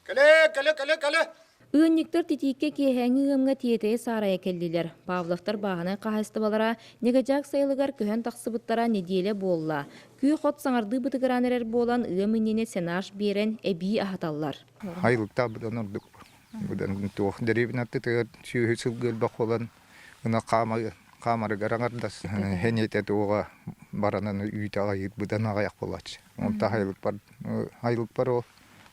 Кэлэ, кэлэ, кэлэ, кэлэ! Ыанньыктар титииккэ киэһээҥҥи ыамҥа тиэтэйэ-саарайа кэллилэр. Павловтар бааһынай хаһаайыстыбалара Ньэгэдьээк сайылыгар көһөн тахсыбыттара нэдиэлэ буолла. Күөх от саҥардыы бытыгыраан эрэр буолан, ыам иннинэ сенаж биэрэн, эбии аһаталлар. Айылыктаах быдан ордук. Быдан туох дэриэбинэ аттытыгар сүөһү сылгы элбэх буолан ынах хаамарыгар аҥардас эниэтэ туоҕа баранан үүтэ аҕайыыр быдан аҕыйах буолааччы. Онто айылыкпар айылыкпар ол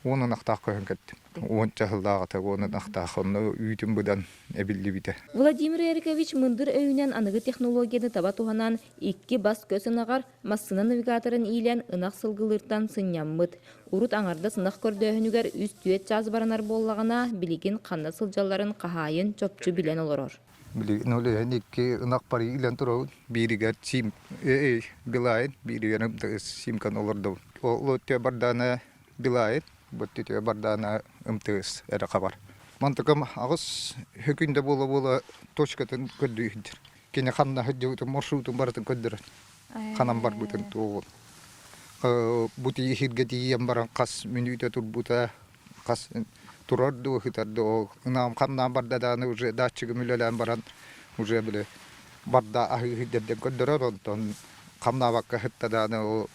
10 ынахтаах көһөн кэлтим. 10 сыллааҕыта 10 ынахтаах онно үүтүм быдан эбиллибитэ. Владимир Эрикович мындыр өйүнэн аныгы технологияны таба туһанан икки бас-көс ынаҕар массыына навигаторын иилэн ынах сылгылыыртан сынньаммыт. Урут аҥардас ынах көрдөөһүнүгэр 3-4 чаас баранар буоллаҕына, билигин ханна сылдьалларын хаһаайын чопчу билэн олорор. Билигин ол иһин икки ынах бары иилэн турабын. Бииригэр сим Билайн, бииригэр симканы олордобун. Ол өттүө бардаана Билайн, бу өттүтүгэр бардаана МТС эрэ хабар. Мантыкам аҕыс хөкүндэ буола-буола точкатын көрдүү сылдьар. Кини ханна сылдьыбытын, маршрутун барытын көрдөрөр. Ханан барбытын туоҕун. Бу тиийиһиргэ тиийэн баран хас мүнүүтэ турбута, хас турар дуу, сытар дуу, ынаам ханнаан барда даҕаны уже датчигым үлэлээн баран уже били барда аһыы сирдэрдэн көрдөрөр, онтон хамнаабакка сытта даҕаны ол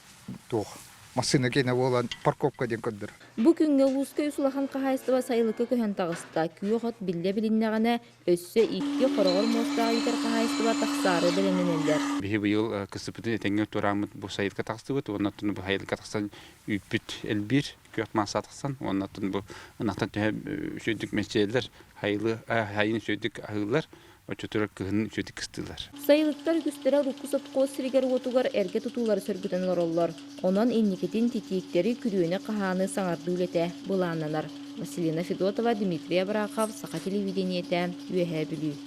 туох массыына киэнэ буолан парковка диэн көрдөрөр. Бу күҥҥэ улууска үс улахан хаһаайыстыба сайылыкка көһөн таҕыста. Күөх от биллэ билиннэҕинэ, өссө икки хороҕор муостаах иитэр хаһаайыстыба тахсаары бэлэмнэнэллэр. Биһи быйыл кыстыппытын этэҥҥэ туорааммыт бу сайылыкка тахсыбыт уонна оттон бу сайылыкка тахсан үүппүт элбиир күөх маасса тахсан уонна оттон бу ынахтан төһө үчүгэйдик мэччийэллэр хайылы хайын үчүгэйдик аһыыллар оччотугар кыһын үчүгэйдик кыстыыллар. Сайылыктар үгүстэрэ урукку сопхуос сиригэр-уотугар эргэ тутуулары сөргүтэн олороллор. Онон инникитин титииктэри, күрүөнү-хаһааны саҥардыы үлэтэ былааннанар. Василина Федотова, Дмитрий Абрахов, Саха телевидениетэ, Үөһээ Бүлүү.